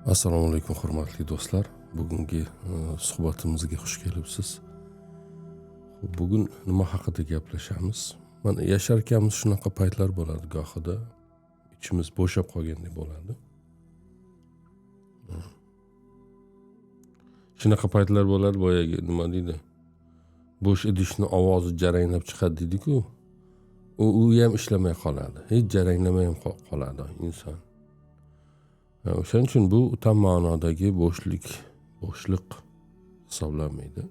Assalomu alaykum, hurmatli do'stlar. Bugungi suhbatimizga xush kelibsiz. Bugun nima haqida gaplashamiz? Mana yasharkanmiz, shunaqa paytlar bo'ladi gohida. Ichimiz bo'shab qolgandek bo'ladi. Shunaqa paytlar bo'ladi, boyagi nima deydi? Bo'sh idishni ovozi jaranglab chiqadi deydi-ku. U ham ishlamay qoladi. Hech jaranglamay ham qoladi inson. O'shaning uchun bu tam ma'nodagi bo'shliq hisoblanmaydi.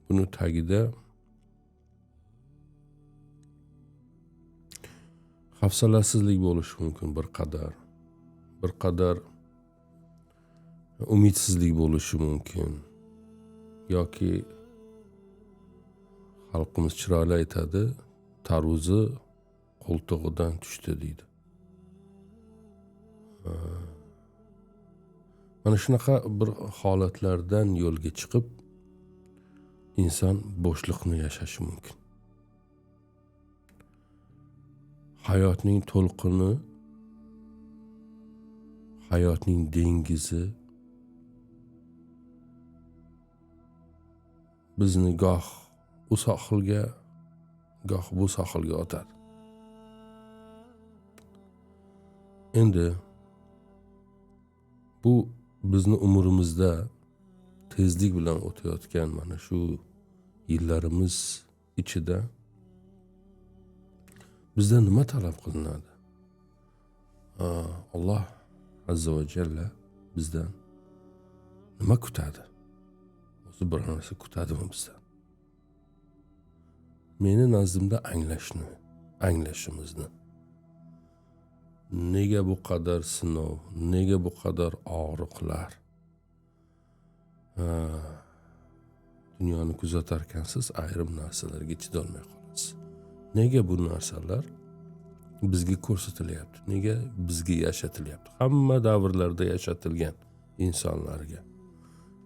Buni tagida hafsalasizlik bo'lishi mumkin bir qadar umidsizlik bo'lishi mumkin, yoki xalqimiz chiroyli aytadi, tarvuzi qo'ltig'idan tushdi deydi. Mana shunaqa bir holatlardan yo'lga chiqib inson bo'shliqni yashashi mumkin. Hayotning to'lqini, hayotning dengizi bizni goh u sohilga, goh bu sohilga otadi. Endi bu bizni umrimizda tezlik bilan o'tayotgan mana shu yillarimiz ichida bizdan nima talab qilinadi? Alloh azza va jalla bizdan nima kutadi? O'zi bir narsa kutadimi bizdan? Meni nazdimda anglashimizni. Nega bu qadar sinov, nega bu qadar og'riqlar? Dunyoni kuzatarkansiz ayrim narsalarga chidolmay qolasiz. Nega bu narsalar bizga ko'rsatilyapti? Nega bizga yashatilyapti? Hamma davrlarda yashatilgan insonlarga.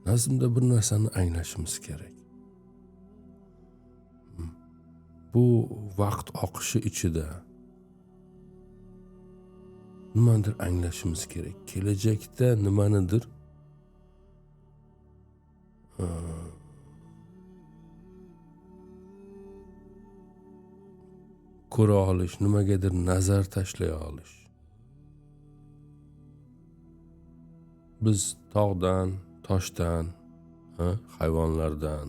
Nazmda bir narsani anglashimiz kerak. Bu vaqt oqishi ichida nimanidir anglashimiz kerak. Kelajakda nimanidir ko'ra olish, nimagadir nazar tashlay olish. Biz tog'dan, toshdan, hayvonlardan,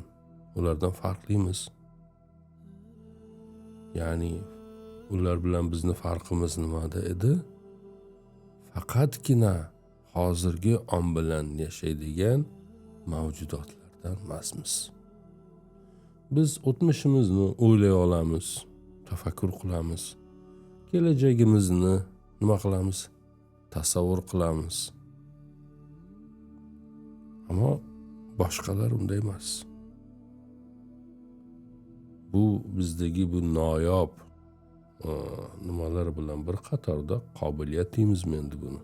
ulardan farqlimiz. Ya'ni ular bilan bizni farqimiz nimada edi? Faqatgina hozirgi on bilan yashaydigan mavjudotlardan emasmiz. Biz o'tmishimizni o'ylay olamiz, tafakkur qilamiz. Kelajagimizni nima qilamiz? Tasavvur qilamiz. Ammo boshqalar unday emas. Bu bizdagi bu noyob nimalar bilan bir qatorda qobiliyat deymizmi endi buni?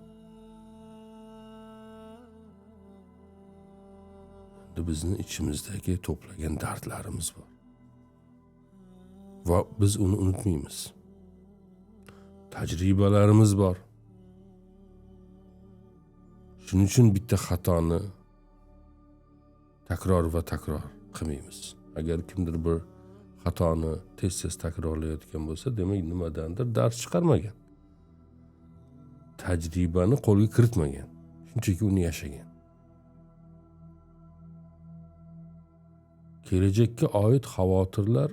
Endi bizni ichimizdagi to'plagan dardlarimiz bor. Va biz uni unutmaymiz. Tajribalarimiz bor. Shuning uchun bitta xatoni takror va takror qilmaymiz. Agar kimdir bir xatoni tez-tez takrorlayotgan bo'lsa, demak nimadandir dars chiqarmagan. Tajribani qo'lga kiritmagan. Shunchaki uni yashagan. Kelajakka oid xavotirlar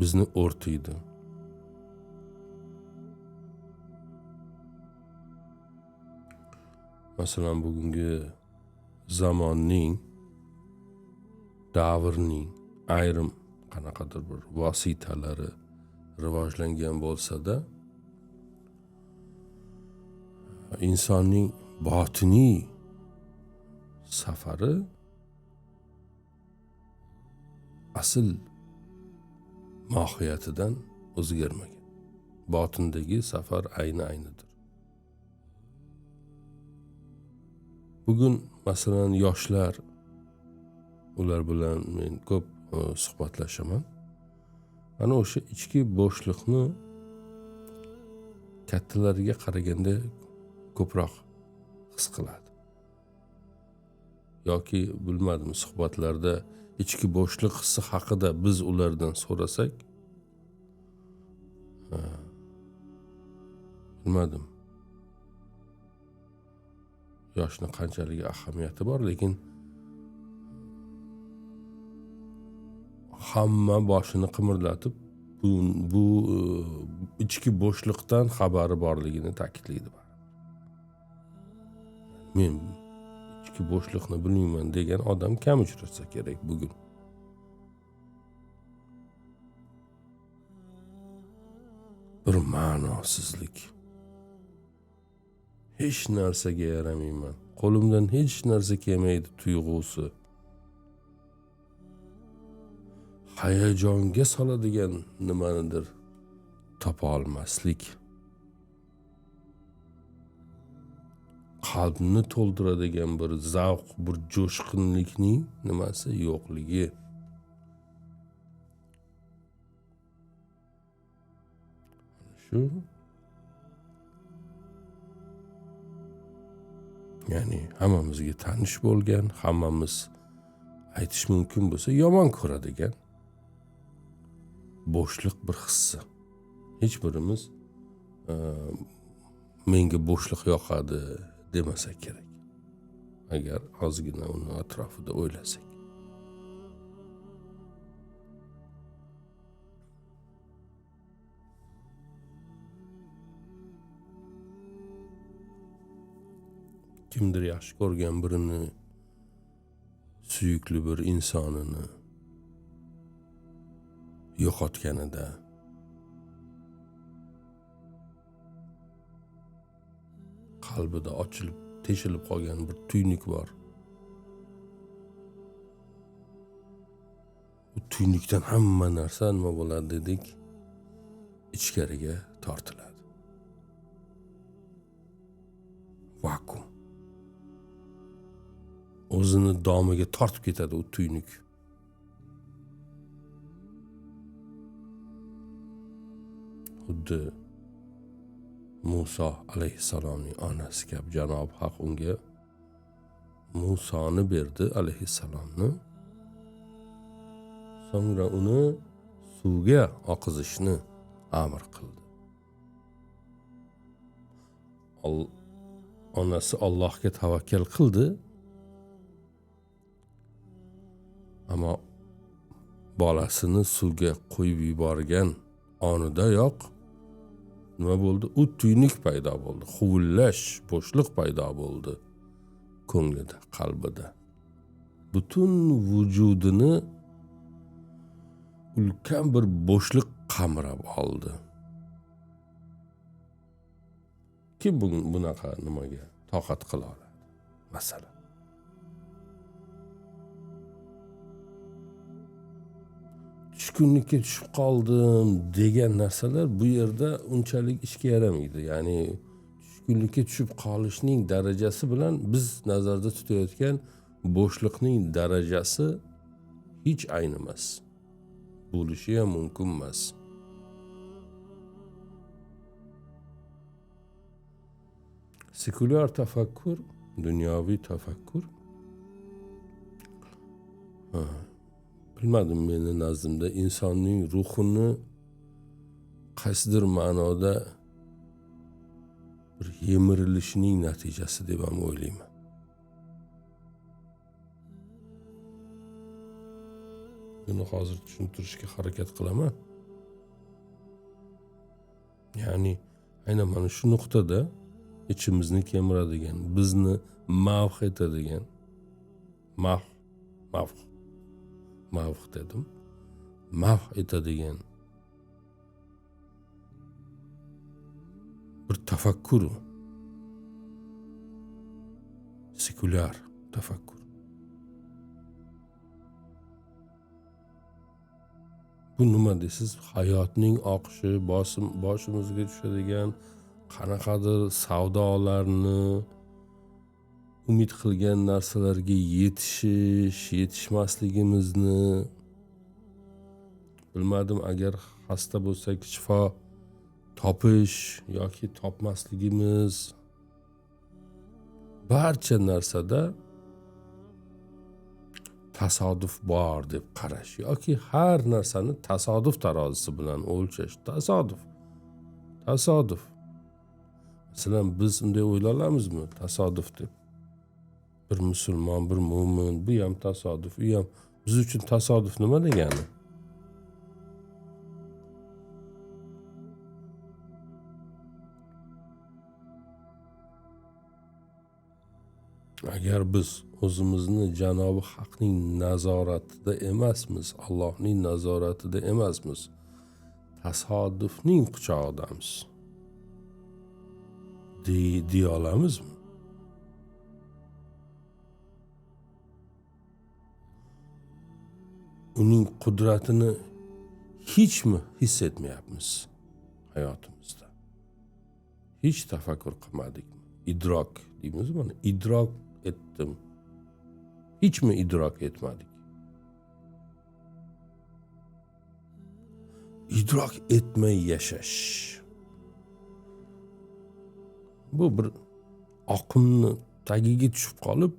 bizni o'rtaydi. Masalan, bugungi zamonning, davrning ayrim qanaqadir bir vositalari rivojlangan bo'lsa-da, insonning botiniy safari asl mohiyatidan o'zgarmagan. Botindagi safar ayni-aynidir. Bugun masalan yoshlar, ular bilan men ko'p suhbatlashaman. Ana o'sha ichki bo'shliqni kattalarga qaraganda ko'proq his qiladi. Yoki bilmadim, suhbatlarda ichki bo'shliq hissi haqida biz ulardan so'rasak, bilmadim yoshni qanchalik ahamiyati bor, lekin hamma boshini qimirlatib bu ichki bo'shliqdan xabari borligini ta'kidlaydi. Men ichki bo'shliqni bilmayman degan odam kam uchrasa kerak bugun. Bir ma'nosizlik. Hech narsaga yaramayman, qo'limdan hech narsa kelmaydi tuyg'usi. Hayajonga soladigan nimanidir topa olmaslik. Qalbni to'ldiradigan bir zavq, bir jo'shqinlikning nimasi yo'qligi. Shu, ya'ni hammamizga tanish bo'lgan, hammamiz aytish mumkin bo'lsa yomon ko'radigan bo'shliq bir hissi. Hech birimiz menga bo'shliq yoqadi demasak kerak, agar ozgina uni atrofida o'ylasak. Kimdir yaxshi ko'rgan birini, suyukli bir insonini yo'qotganida qalbida ochilib, teshilib qolgan bir tuynuk bor. U tuynukdan hamma narsa nima bo'ladi dedik, ichkariga tortiladi. Vakuum. O'zini domiga tortib ketadi u tuynuk. Xuddi Musa alayhissalomning onasi kabi Janob Haq unga Musoni berdi alayhissalomni. So'ngra uni suvga oqizishni amr qildi. Onasi Allohga tavakkal qildi. Ammo bolasini suvga qo'yib yuborgan onidayoq nima bo'ldi? U tuynuk paydo bo'ldi. Huvillash, bo'shliq paydo bo'ldi ko'nglida, qalbida. Butun vujudini ulkan bir bo'shliq qamrab oldi. Kim bunaqa nimaga toqat qila oladi? Masalan, tushkunlikka tushib qoldim degan narsalar bu yerda unchalik ishga yaramaydi. Ya'ni tushkunlikka tushib qolishning darajasi bilan biz nazarda tutayotgan bo'shliqning darajasi hech aynimas. Bo'lishi ham mumkin emas. Sekulyar tafakkur, dunyoviy tafakkur, bilmadim, meni nazdimda insonning ruhini qaysidir ma'noda bir yemirilishining natijasi deb ham o'ylayman. Buni hozir tushuntirishga harakat qilaman. Ya'ni aynan mana shu nuqtada ichimizni kemiradigan, bizni mavh etadigan, mavh dedim, mavh etadigan bir tafakkur, sekulyar tafakkur. Bu nima deysiz? Hayotning oqishi, boshimizga tushadigan qanaqadir savdolarni, umid qilgan narsalarga yetishish, yetishmasligimizni bilmadim. Agar xasta bo'lsak, shifo Topish yoki topmasligimiz, barcha narsada tasodif bor deb qarash yoki har narsani tasodif tarozisi bilan o'lchash. Tasodif. Tasodif. Masalan, biz unday o'ylay olamizmi tasodif deb? Bir musulmon, bir mo'min, bu ham tasodif, u ham. Biz uchun tasodif nima degani? Agar biz o'zimizni Janobi Haqning nazoratida emasmiz, Allohning nazoratida emasmiz, tasodifning quchog'idamiz deya olamizmi? Uning qudratini hechmi his etmayapmiz hayotimizda? Hech tafakkur qilmadikmi? Idrok deymiz mana, idrok ettim. Hechmi idrok etmadik? Idrok etmay yashash. Bu bir oqimni tagiga tushib qolib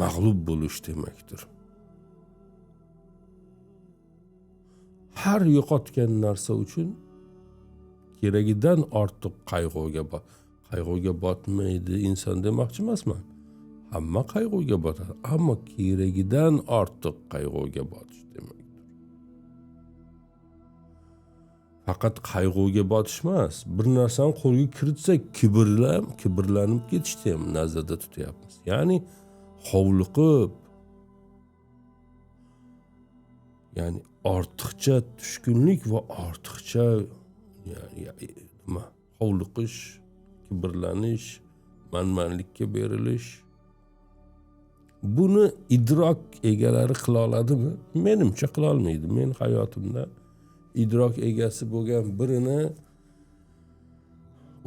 mag'lub bo'lish demakdir. Har yo'qotgan narsa uchun keragidan ortiq qayg'uga botmaydi inson demoqchi emasman. Hamma qayg'uga botadi, ammo keragidan ortiq qayg'uga botish demakdir. Faqat qayg'uga botish emas, bir narsani qo'lga kiritsak kibrlanib ketishni ham nazarda tutyapmiz. Ya'ni hovliqib, ya'ni ortiqcha tushkunlik va ortiqcha nima, hovliqish, kibrlanish, manmanlikka berilish. Buni idrok egalari qila oladimi? Menimcha qila olmaydi. Men hayotimda idrok egasi bo'lgan birini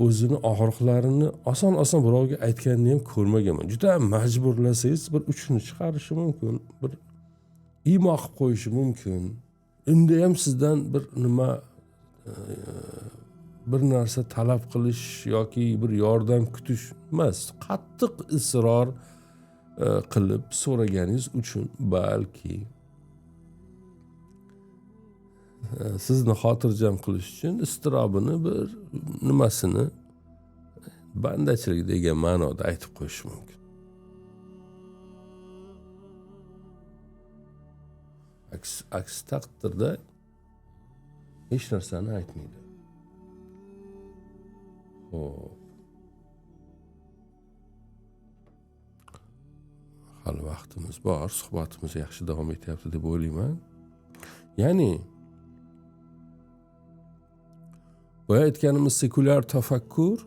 o'zini og'riqlarini oson-oson birovga aytganini ham ko'rmaganman. Juda majburlasangiz bir uchini chiqarishi mumkin, bir imo qilib qo'yishi mumkin. Unda ham sizdan bir nima, bir narsa talab qilish yoki bir yordam kutish emas, qattiq isror qilib so'raganingiz uchun balki sizni xotirjam qilish uchun istirobini bir nimasini bandachilik degan ma'noda aytib qo'yish mumkin. Aks taqdirda hech narsani aytmaydi. Xo'p. Hali vaqtimiz bor, suhbatimiz yaxshi davom etyapti deb o'ylayman. Ya'ni boya aytganimiz sekulyar tafakkur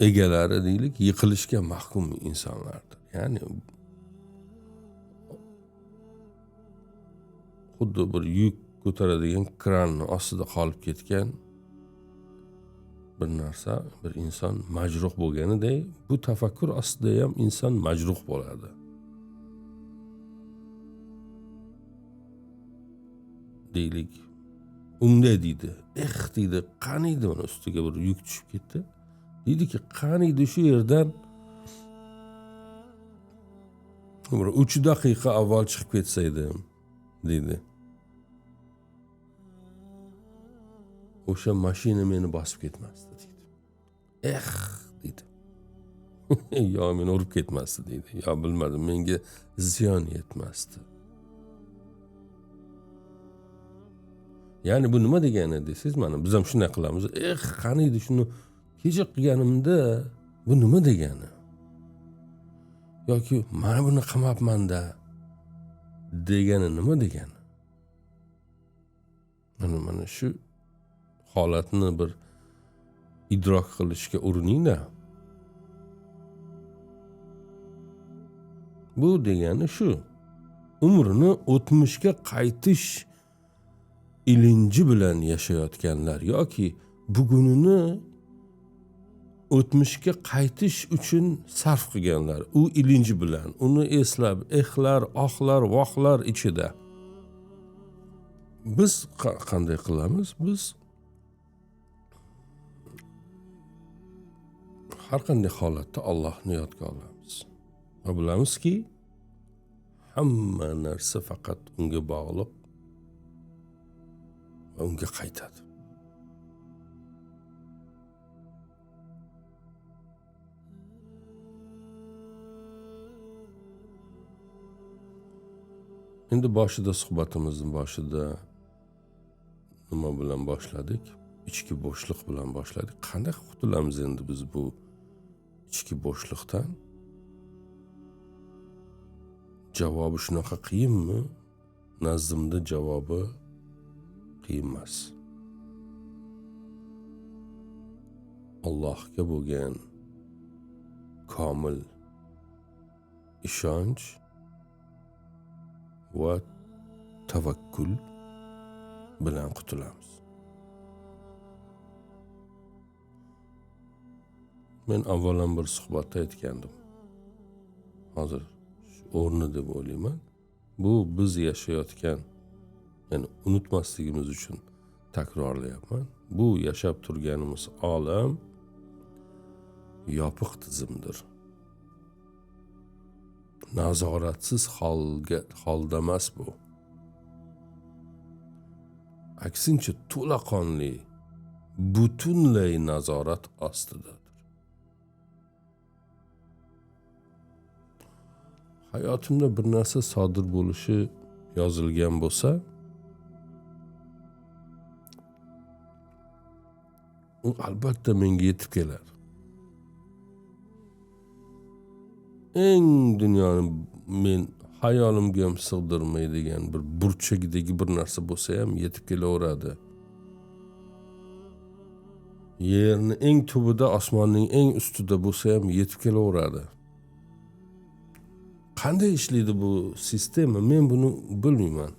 egalari deylik, yiqilishga mahkum insonlardir. Ya'ni xuddi bir yuk ko'taradigan kranni ostida qolib ketgan bir narsa, bir inson majruh bo'lganidek, bu tafakkur ostida ham inson majruh bo'ladi. Deylik, unday deydi, eh deydi, qaniydi mana ustiga bir yuk tushib ketdi. Deydiki, qaniydi shu yerdan bir 3 daqiqa avval chiqib ketsaydim, deydi. O'sha mashina meni bosib ketmasdi, deydi. Eh, deydi. Yo meni urib ketmasdi, deydi. Yo bilmadim, menga ziyon yetmasdi. Ya'ni bu nima degani desangiz, mana biz ham shunday qilamiz. Eh, qaniydi shuni kecha qilganimda, bu nima degani? Yoki mana buni qilmabman-da degani nima degani? Mana shu holatni bir idrok qilishga uriningda. Bu degani shu. Umrini o'tmishga qaytish ilinji bilan yashayotganlar yoki bugunini o'tmishga qaytish uchun sarf qilganlar, u ilinji bilan, uni eslab, ehlar, ohlar, vohlar ichida. Biz qanday qilamiz? Biz har qanday holatda Allohni yodga olamiz. Va bilamizki, hamma narsa faqat unga bog'liq va unga qaytadi. Endi boshida suhbatimizning boshida nima bilan boshladik? Ichki bo'shliq bilan boshladik. Qanday qutulamiz endi biz bu ichki bo'shliqdan? Javobi shunaqa qiyinmi? Nazdimda javobi qiyin emas. Allohga bo'lgan komil ishonch va tavakkul bilan qutulamiz. Men avvalan bir suhbatda aytgandim. Hozir o'rni deb o'ylayman. Bu biz yashayotgan, ya'ni unutmasligimiz uchun takrorlayapman. Bu yashab turganimiz olam yopiq tizimdir. Nazoratsiz holda emas bu. Aksincha to'laqonli, butunlay nazorat ostidadir. Hayotimda bir narsa sodir bo'lishi yozilgan bo'lsa, u albatta menga yetib keladi. Eng dunyoni men hayolimga ham sig'dirmaydigan bir burchagidagi bir narsa bo'lsa ham yetib kelaveradi. Yerni eng tubida, osmonning eng ustida bo'lsa ham yetib kelaveradi. Qanday ishlaydi bu sistema? Men buni bilmayman.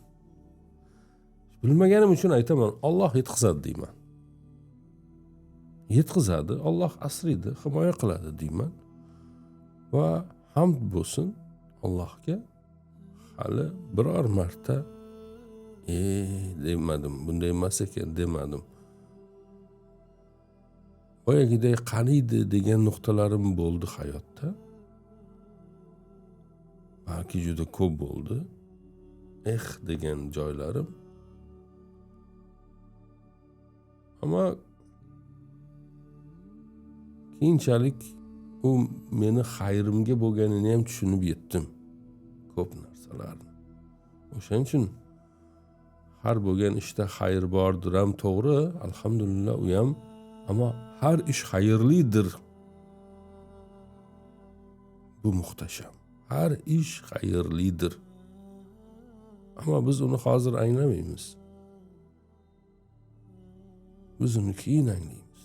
Bilmaganim uchun aytaman, Alloh yetkazadi deyman. Yetkazadi, Alloh asraydi, himoya qiladi deyman. Va hamd bo'lsin Allohga, hali biror marta demadim, bunday emas ekan demadim. Boyagiday qaniydi degan nuqtalarim bo'ldi hayotda. Balki juda ko'p bo'ldi. Eh degan joylarim. Ammo keyinchalik u meni xayrimga bo'lganini ham tushunib yetdim. Ko'p narsalarni. O'shaning uchun har bo'lgan ishda xayr bordir ham to'g'ri, alhamdulillah u ham, ammo har ish xayrlidir. Bu muhtasham. Har ish xayrlidir. Ammo biz uni hozir anglamaymiz. Biz uni keyin anglaymiz.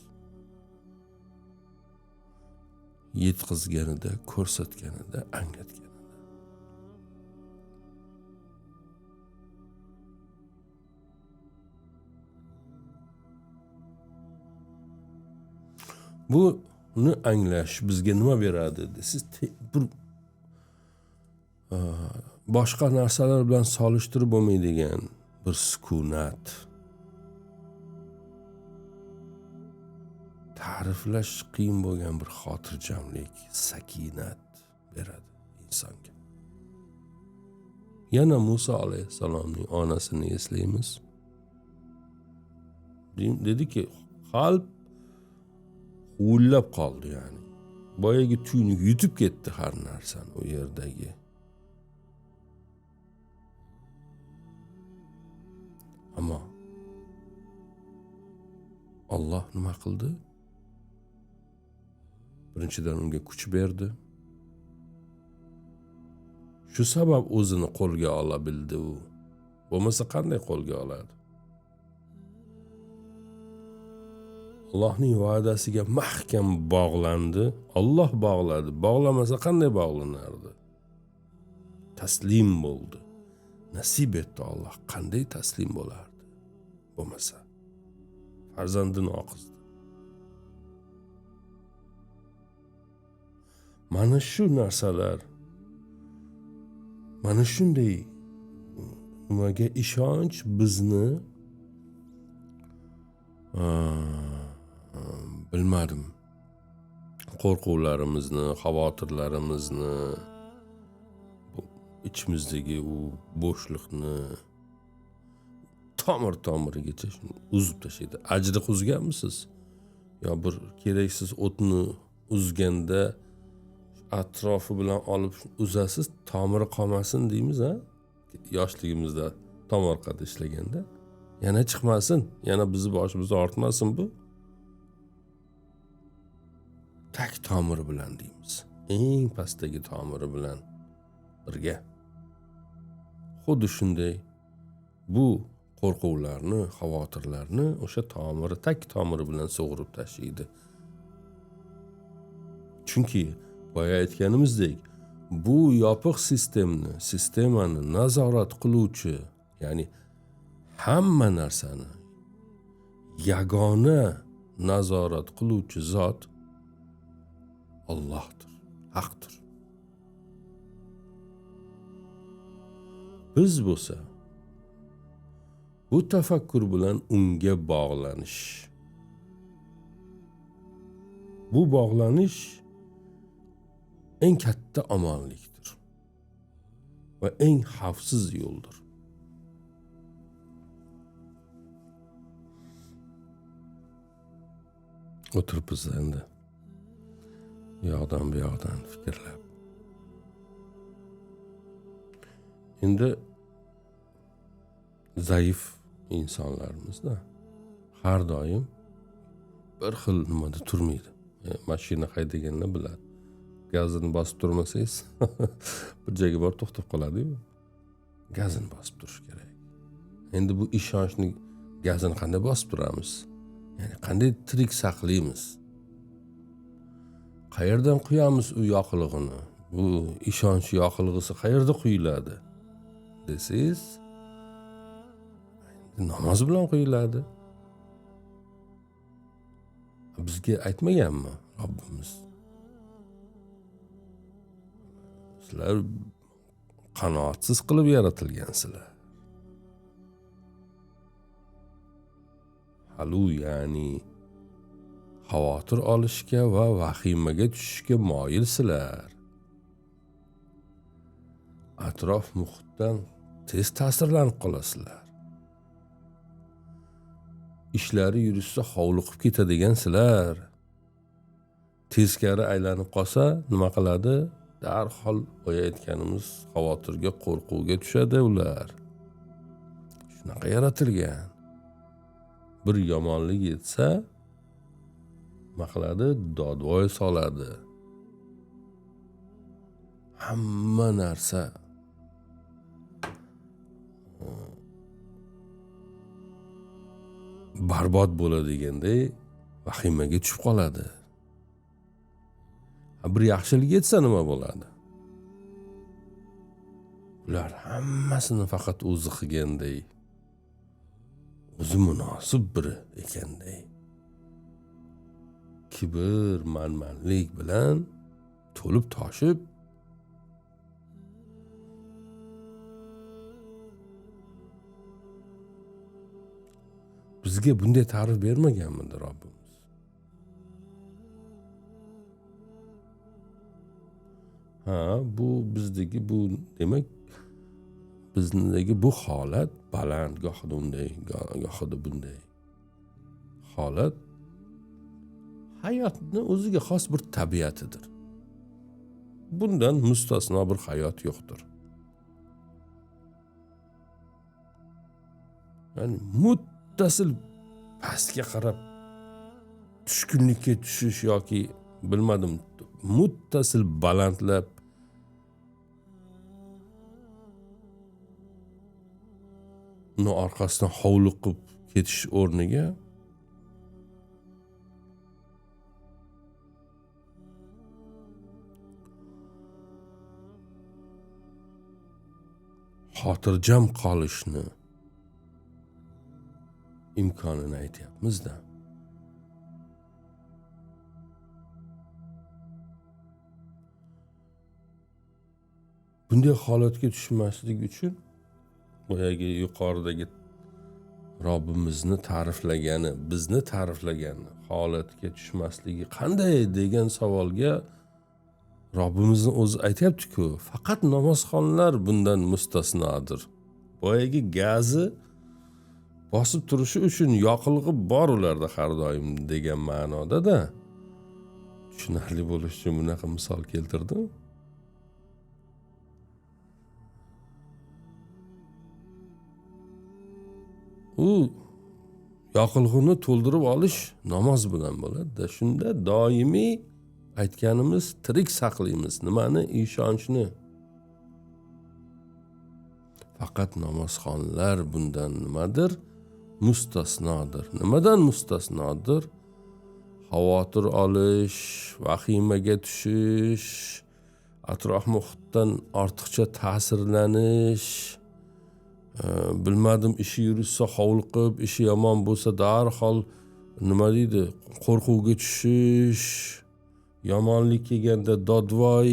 Yetkazganida, ko'rsatganida, anglatganida. Buni anglash bizga nima beradi desiz, bir boshqa narsalar bilan solishtirib bo'lmaydigan bir sukunat, ta'riflash qiyin bo'lgan bir xotirjamlik, sakinat beradi insonga. Yana Musa alayhissalomning onasini eslaymiz. Dediki, qalb huvullab qoldi, ya'ni boyagi tuynuk yutib ketdi har narsani u yerdagi. Ammo Alloh nima qildi? Birinchidan unga kuch berdi. Shu sabab o'zini qo'lga ola bildi u. Bo'lmasa qanday qo'lga oladi? Allohning va'dasiga mahkam bog'landi. Alloh bog'ladi. Bog'lamasa qanday bog'lanardi? Taslim bo'ldi. Nasib etdi Alloh. Qanday taslim bo'lardi? Bo'lmasa farzandini oqizdi. Mana shu narsalar, mana shunday Nimaga ishonch bizni bilmadim, qo'rquvlarimizni, xavotirlarimizni, ichimizdagi u bo'shliqni tomir tomirigacha uzib tashlaydi. Ajriq uzganmisiz? Yo bir keraksiz o'tni uzganda atrofi bilan olib uzasiz, tomiri qolmasin deymiz, ha? Yoshligimizda tomorqada ishlaganda yana chiqmasin, yana bizni boshimizni ortmasin bu. Tak tomiri bilan deymiz. Eng pastdagi tomiri bilan birga. Xuddi shunday bu qo'rquvlarni, xavotirlarni o'sha tomiri, tak tomiri bilan sug'urib tashlaydi. Chunki boya aytganimizdek, bu yopiq sistemani, sistemani nazorat qiluvchi, ya'ni hamma narsani yagona nazorat qiluvchi zot Allohdir, Haqdir. Biz bo'lsa bu tafakkur bilan unga bog'lanish. Bu bog'lanish eng katta omonlikdir va eng xavfsiz yo'ldir. O'tiribmiz endi u yoqdan bu yoqdan fikrlab. Endi zaif insonlarimizda har doim bir xil nimada turmaydi. Mashina haydaganlar biladi. Gazini bosib turmasangiz bir joyga borib to'xtab qoladi-yu. Gazini bosib turish kerak. Endi bu ishonchni gazini qanday bosib turamiz? Ya'ni qanday tirik saqlaymiz? Qayerdan quyamiz u yoqilg'ini? Bu ishonch yoqilg'isi qayerda quyiladi desangiz, namoz bilan quyiladi. Bizga aytmaganmi Robbimiz? Sizlar qanoatsiz qilib yaratilgansizlar. Halu, ya'ni xavotir olishga va vahimaga tushishga moyilsizlar. Atrof muhitdan tez ta'sirlanib qolasizlar. Ishlari yurishsa hovliqib ketadigansizlar. Teskari aylanib qolsa nima qiladi? Darhol boya aytganimiz xavotirga, qo'rquvga tushadi ular. Shunaqa yaratilgan. Bir yomonlik yetsa nima qiladi? Dodvoy soladi. Hamma narsa barbod bo'ladiganday vahimaga tushib qoladi. Bir yaxshilik yetsa nima bo'ladi? Ular hammasini faqat o'zi qilganday, o'zi munosib biri ekanday kibr, manmanlik bilan to'lib toshib bizga bunday ta'rif bermaganmidi Robbimiz? Ha, bu bizdagi bu demak bizdagi bu holat baland, gohida unday, gohida bunday holat hayotni o'ziga xos bir tabiatidir. Bundan mustasno bir hayot yo'qdir. Ya'ni muttasil pastga qarab tushkunlikka tushish yoki bilmadim muttasil balandlab uni orqasidan hovliqib ketish o'rniga xotirjam qolishni imkonini aytyapmiz-da. Bunday holatga tushmaslik uchun Boyagi yuqoridagi Robbimizni ta'riflagani, bizni ta'riflagani holatga tushmasligi qanday degan savolga Robbimizni o'zi aytayapti-ku, faqat namozxonlar bundan mustasnodir. Boyagi gazi bosib turishi uchun yoqilg'i bor ularda har doim degan ma'noda-da. Tushunarli bo'lishi uchun bunaqa misol keltirdim. U yoqilg'ini to'ldirib olish namoz bilan bo'ladi-da. Shunda doimiy aytganimiz tirik saqlaymiz. Nimani? Ishonchni. Faqat namozxonlar bundan nimadir? Mustasnodir. Nimadan mustasnodir? Xavotir olish, vahimaga tushish, atrof muhitdan ortiqcha ta'sirlanish, bilmadim ishi yurishsa hovliqib, ishi yomon bo'lsa darhol nima deydi, qo'rquvga tushish, yomonlik kelganda dodvoy,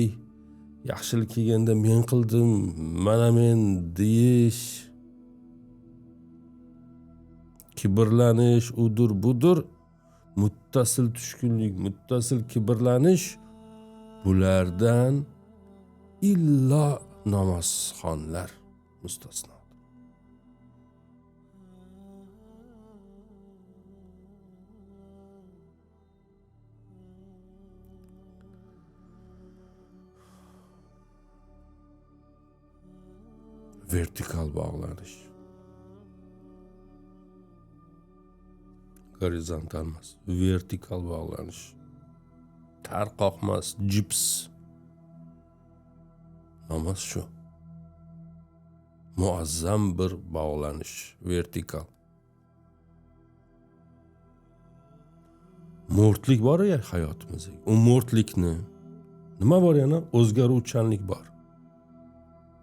yaxshilik kelganda men qildim, mana men deyish, kibrlanish, udur budur, muttasil tushkunlik, muttasil kibrlanish, bulardan illo namozxonlar mustasno. Vertikal bog'lanish. Gorizontal emas, vertikal bog'lanish. Tarqoqmas, jips. Namoz shu. Muazzam bir bog'lanish, vertikal. Mo'rtlik bor ya hayotimizda. U mo'rtlikni nima bor yana? O'zgaruvchanlik bor.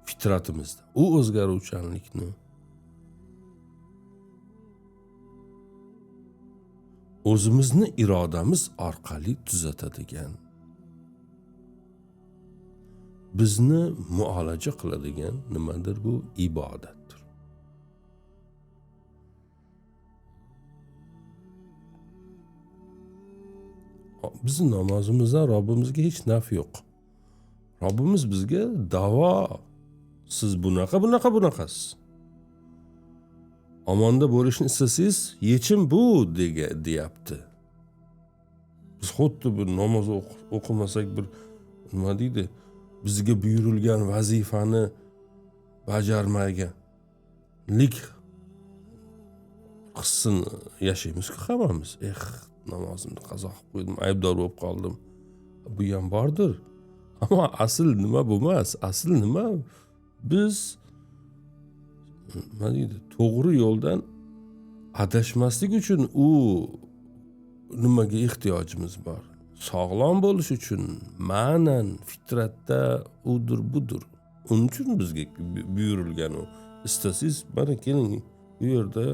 Fitratimizda. U o'zgaruvchanlikni o'zimizni irodamiz orqali tuzatadigan, bizni muolaja qiladigan nimadir? Bu ibodatdir. Bizni namozimizdan Robbimizga hech naf yo'q. Robbimiz bizga davo, siz bunaqa bunaqa bunaqasiz. Omonda bo'lishni istasangiz, yechim bu deyapti. Biz xuddi bir namoz o'qimasak bir nima deydi, bizga buyurilgan vazifani bajarmaganlik hissini yashaymiz-ku hammamiz. Eh, namozimni qazo qilib qo'ydim, aybdor bo'lib qoldim. Bu ham bordir. Ammo asl nima bu emas. Asl nima? Biz nima deydi, to'g'ri yo'ldan adashmaslik uchun u nimaga ehtiyojimiz bor? Sog'lom bo'lish uchun ma'nan fitratda udur budur. Uning uchun bizga buyurilgan u. Istasangiz mana keling, bu yerda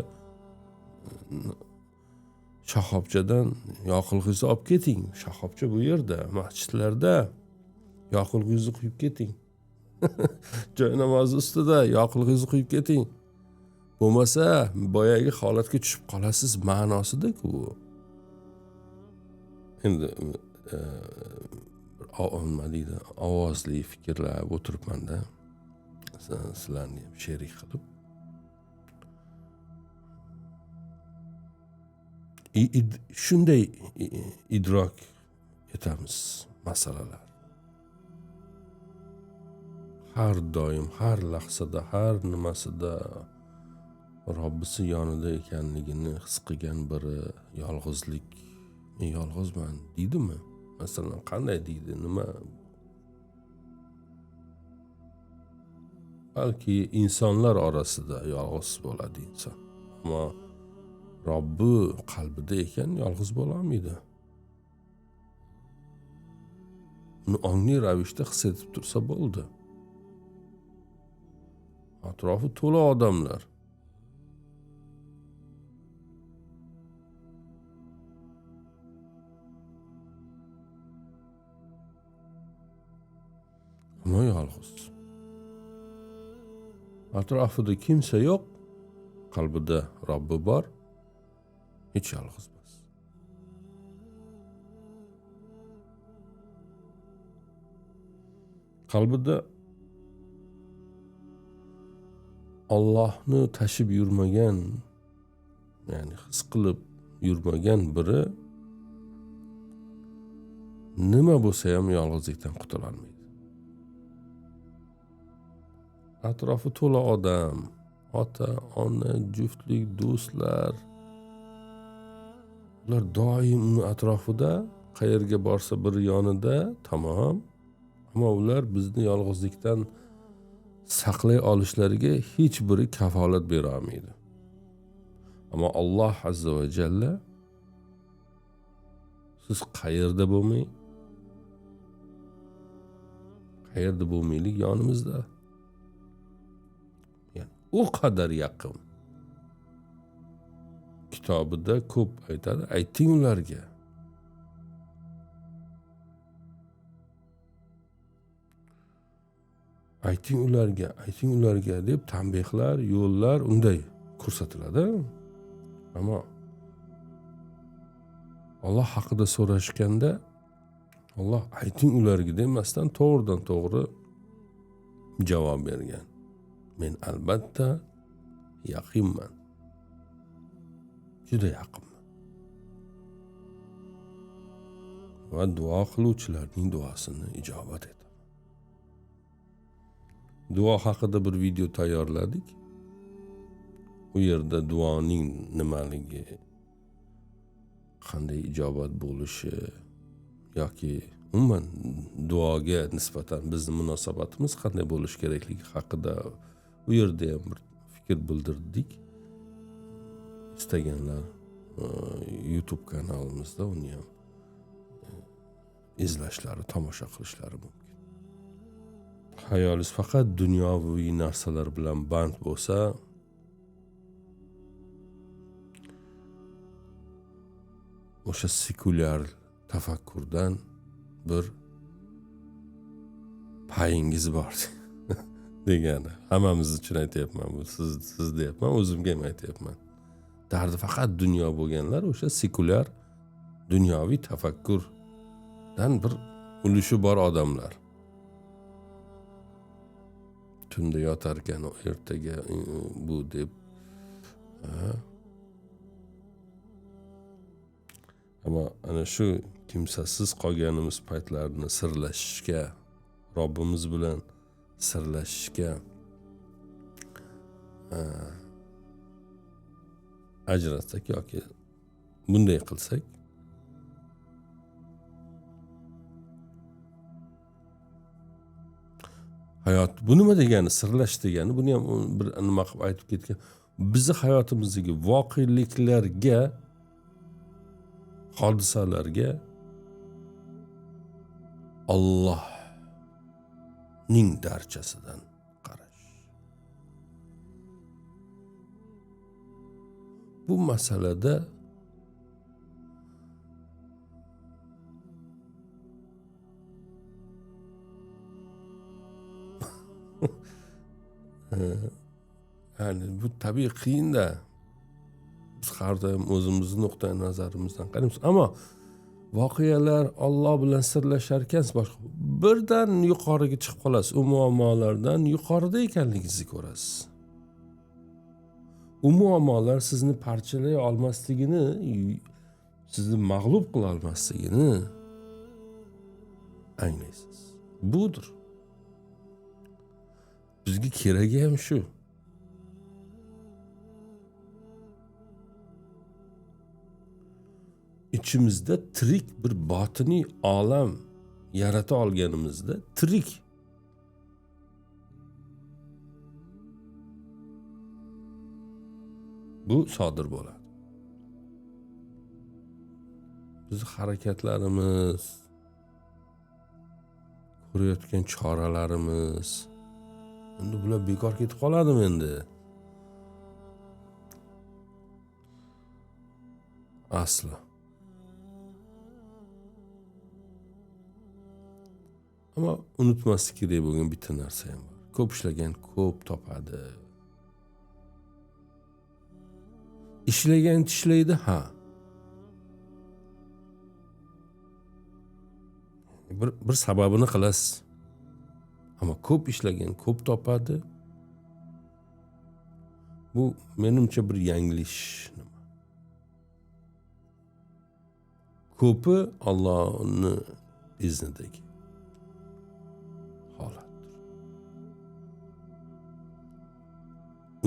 shoxobchadan yoqilg'ingizni olib keting. Shoxobcha bu yerda, masjidlarda yoqilg'ingizni quyib keting. Joy namozi ustida yoqilg'ingizni quyib keting. Bo'lmasa boyagi holatga tushib qolasiz ma'nosida-ku bu. Endi nima deydi, ovozli fikrlab o'tiribman-da. Sizlarni ham sherik qilib. Shunday idrok etamiz masalalar. Har doim, har lahzada, har nimasida Robbisi yonida ekanligini his qilgan biri yolg'izlik, men yolg'izman deydimi? Masalan, qanday deydi, nima? Balki insonlar orasida yolg'iz bo'ladi inson. Ammo Robbi qalbida ekan yolg'iz bo'la olmaydi. Uni ongli ravishda his etib tursa bo'ldi. Atrofi to'la odamlar. Ammo yolg'iz. Atrofida kimsa yo'q, qalbida Robbi bor, hech yolg'iz emas. Qalbida Allohni tashib yurmagan, ya'ni his qilib yurmagan biri nima bo'lsa ham yolg'izlikdan qutula olmaydi. Atrofi to'la odam, ota, ona, juftlik, do'stlar, ular doim uni atrofida, qayerga borsa bir yonida, tamom. Ammo ular bizni yolg'izlikdan saqlay olishlariga hech biri kafolat bera olmaydi. Ammo Alloh azza va jalla siz qayerda bo'lmang, qayerda bo'lmaylik yonimizda. Ya'ni u qadar yaqin. Kitobida ko'p aytadi, ayting ularga. Ayting ularga, ayting ularga deb tanbehlar, yo'llar unday ko'rsatiladi. Ammo Alloh haqida so'rashganda Alloh ayting ularga demasdan to'g'ridan to'g'ri javob bergan. Men albatta yaqinman. Juda yaqinman. Va duo qiluvchilarning duosini ijobat etaman. Duo haqida bir video tayyorladik. U yerda duoning nimaligi, qanday ijobat bo'lishi yoki umuman duoga nisbatan bizning munosabatimiz qanday bo'lishi kerakligi haqida u yerda ham bir fikr bildirdik. Istaganlar YouTube kanalimizda uni ham izlashlari, tomosha qilishlari mumkin. Hayolingiz faqat dunyoviy narsalar bilan band bo'lsa, o'sha sekulyar tafakkurdan bir payingiz bor degani. Hammamiz uchun aytyapman, bu siz deyapman, o'zimga ham aytyapman. Dardi faqat dunyo bo'lganlar o'sha sekulyar dunyoviy tafakkurdan bir ulushi bor odamlar. Tunda yotarkan ertaga bu deb, ammo ana shu kimsasiz qolganimiz paytlarini sirlashishga, Robbimiz bilan sirlashishga ajratsak yoki bunday qilsak, hayot bu nima degani, sirlash degani, buni ham bir nima qilib aytib ketgan. Bizni hayotimizdagi voqeliklarga, hodisalarga Allohning darchasidan qarash. Bu masalada yani bu tabiiy qiyinda. Biz har doim o'zimizni nuqtai nazarimizdan qaraymiz, ammo voqealar Alloh bilan sirlashar ekansiz, boshqa birdan yuqoriga chiqib qolasiz, u muammolardan yuqorida ekanligingizni ko'rasiz. U muammolar sizni parchalay olmasligini, sizni mag'lub qila olmasligini anglaysiz. Budur. Bizga keragi ham shu. İçimizde tirik bir batiniy olam yarata olganimizda tirik bu sodir bo'ladi. Biz harakatlarimiz, ko'rayotgan choralarimiz, endi bular bekor ketib qoladimi endi? Asli. Ama unutmaslik kerak bo'lgan bitta narsa ham bor. Ko'p ishlagan ko'p topadi. Ishlagan tishlaydi, ha. Bir sababini qilasiz. Ammo ko'p ishlagan ko'p topadi. Bu menimcha bir yanglish nima. Ko'pi Allohning iznidagi holatdir.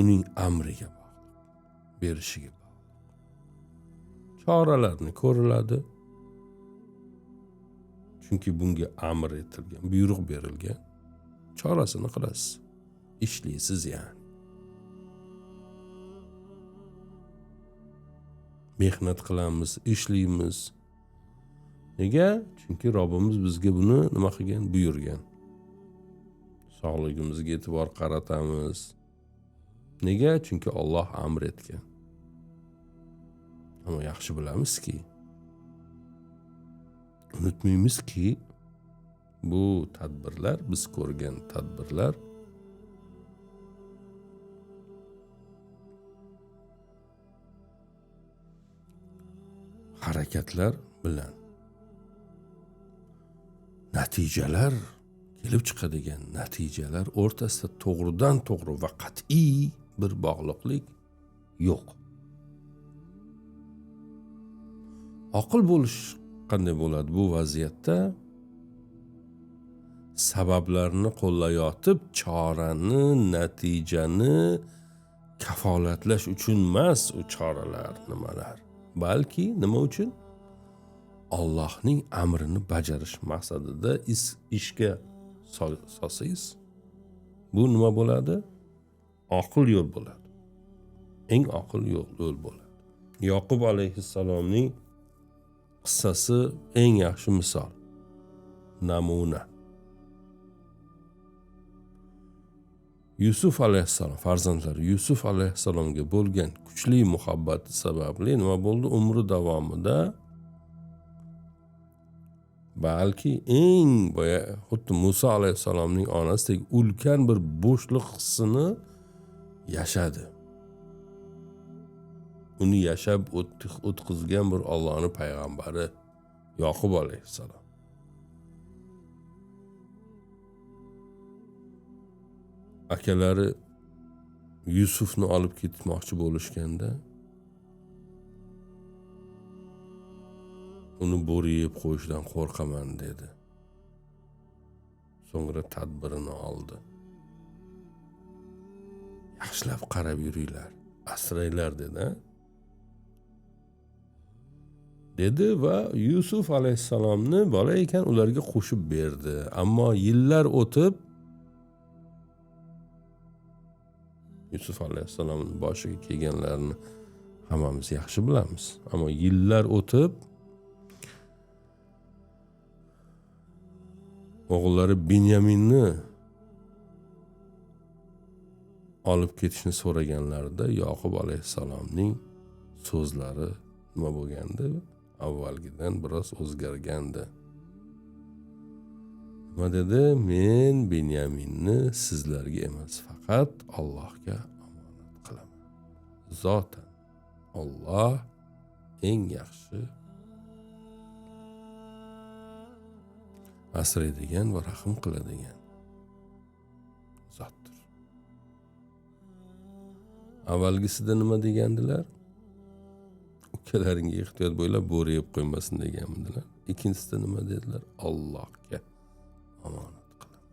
Uning amriga bog'liq, berishiga bog'liq. Choralarni ko'riladi. Chunki bunga amr etilgan, buyruq berilgan. Chorasini qilasiz. Ishlaysiz ya'ni. Mehnat qilamiz, ishlaymiz. Nega? Chunki Robbimiz bizga buni nima qilgan? Buyurgan. Sog'ligimizga e'tibor qaratamiz. Nega? Chunki Alloh amr etgan. Ammo yaxshi bilamizki, unutmaymizki, bu tadbirlar, biz ko'rgan tadbirlar harakatlar bilan natijalar kelib chiqadigan natijalar o'rtasida to'g'ridan to'g'ri va qat'iy bir bog'liqlik yo'q. Oqil bo'lish qanday bo'ladi bu vaziyatda? Sabablarni qo'llayotib, chorani, natijani kafolatlash uchun emas u choralar, nimalar, balki nima uchun? Allohning amrini bajarish maqsadida ishga solsangiz, bu nima bo'ladi? Oqil yo'l bo'ladi. Eng oqil yo'l bo'ladi. Yoqub alayhissalomning qissasi eng yaxshi misol, namuna. Yusuf alayhissalom farzandlari Yusuf alayhissalomga bo'lgan kuchli muhabbati sababli nima bo'ldi? Umri davomida balki eng boya xuddi Musa alayhissalomning onasidek ulkan bir bo'shliq hissini yashadi. Uni yashab o'tkazgan bir Allohning payg'ambari Yoqub alayhissalom. Akalari Yusufni olib ketmoqchi bo'lishganda uni bo'ri yeb qo'yishidan qo'rqaman dedi. So'ngra tadbirini oldi. Yaxshilab qarab yuringlar, asranglar dedi. Dedi va Yusuf alayhissalomni bola ekan ularga qo'shib berdi. Ammo yillar o'tib Yusuf alayhissalomning boshiga kelganlarini hammamiz yaxshi bilamiz. Ammo yillar o'tib o'g'illari Binyaminni olib ketishni so'raganlarida Yoqub alayhissalomning so'zlari nima bo'lgandi? Avvalgidan biroz o'zgargandi. Nima dedi? Men Binyaminni sizlarga emas, faqat Allohga omonat qilaman. Zotan Alloh eng yaxshi asraydigan va rahm qiladigan zotdir. Avvalgisida nima degandilar? Ukalaringga ehtiyot bo'ylab bo'ri yeb qo'ymasin deganmidilar. Ikkinchisida nima dedilar? Allohga omonat qilaman.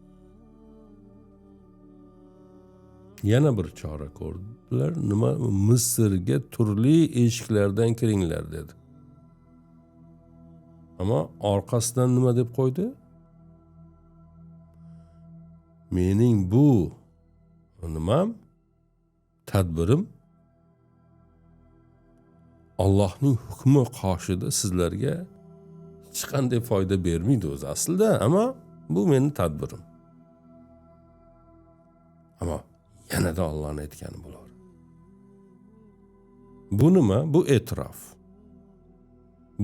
Yana bir chora ko'rdilar. Nima? Misrga turli eshiklardan kiringlar dedi. Ammo orqasidan nima deb qo'ydi? Mening bu nimam, tadbirim Allohning hukmi qoshida sizlarga hech qanday foyda bermaydi o'zi aslida, ammo bu mening tadbirim. Ammo yanada Allohning aytgani bo'lar. Bu nima? Bu e'tirof.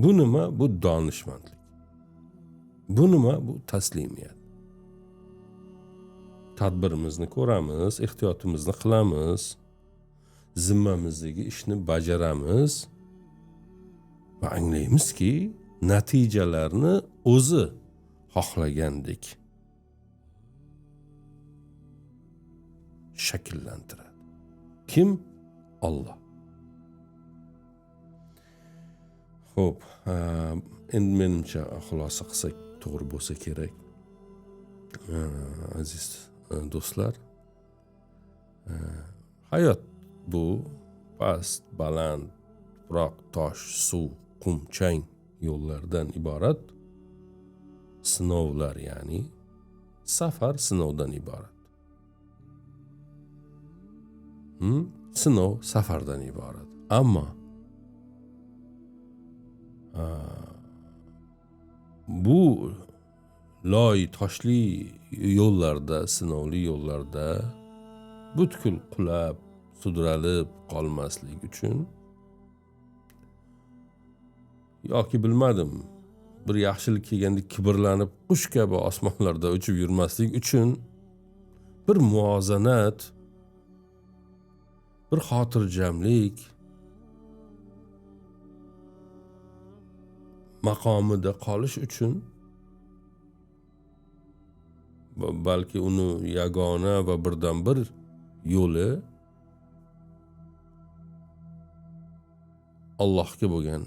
Bu nima? Bu donishmandlik. Bu nima? Bu taslimiyat. Tadbirimizni ko'ramiz, ehtiyotimizni qilamiz. zimmamizdagi ishni bajaramiz va anglaymizki, natijalarni o'zi xohlagandek shakllantiradi. Kim? Alloh. Xo'p, endi menimcha xulosa qilsak to'g'ri bo'lsa kerak. Aziz do'stlar, hayot bu past, baland, tuproq, tosh, suv, qum, chang yo'llardan iborat sinovlar, ya'ni safar sinovdan iborat. Sinov safardan iborat. Ammo bu loy toshli yo'llarda, sinovli yo'llarda butkul qulab, sudralib qolmaslik uchun yoki bilmadim, bir yaxshilik kelganda kibrlanib qush kabi osmonlarda uchib yurmaslik uchun bir muvozanat, bir xotirjamlik maqomida qolish uchun, balki uni yagona va birdan bir yo'li Allohga bo'lgan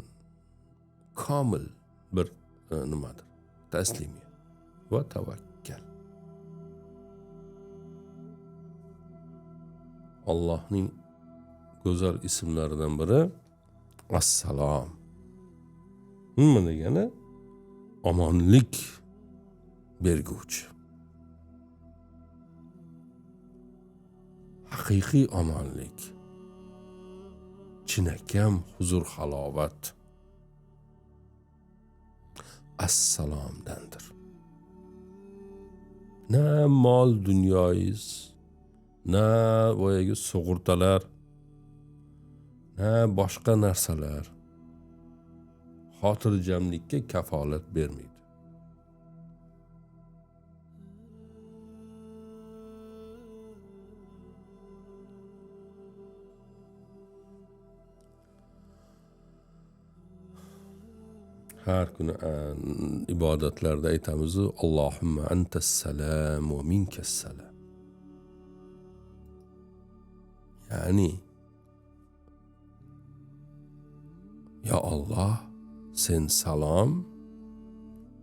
komil bir nimadir? Taslimiyat va tavakkal. Allohning go'zal ismlaridan biri Assalom. Nima degani? Omonlik berguvchi. Haqiqiy omonlik, chinakam huzur halovat Assalomdandir. Na mol dunyoyingiz, na boyagi sug'urtalar, na boshqa narsalar xotirjamlikka kafolat bermaydi. Har kuni ibodatlarda aytamiz: Allohumma antas salam va minkas salam. Ya'ni ya Alloh, sen salom,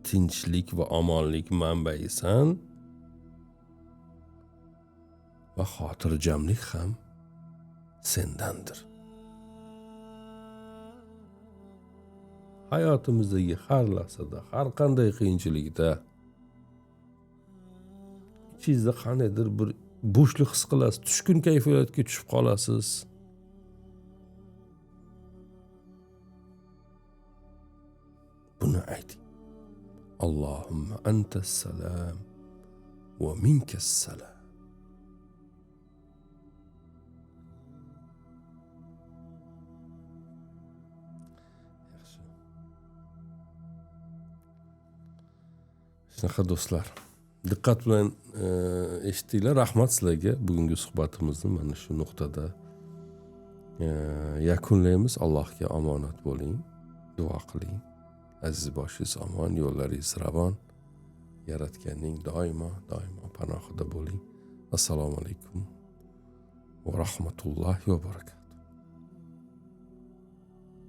tinchlik va omonlik manbaisan va xotirjamlik ham sendandir. Hayotimizdagi har lahzada, har qanday qiyinchilikda ichingizda qandaydir bir bo'shlik his qilasiz, tushkun kayfiyatga tushib qolasiz. Buni ayting: Allohumma antas salam va minkas salam. Shunaqa do'stlar, diqqat bilan eshitdinglar. Rahmat sizlarga. Bugungi suhbatimizni mana shu nuqtada yakunlaymiz. Allohga omonat bo'ling, duo qiling. Aziz boshingiz omon, yo'llaringiz ravon. Yaratganning doimo, doimo panohida bo'ling. Assalomu alaykum va rahmatullohi va barakatuh.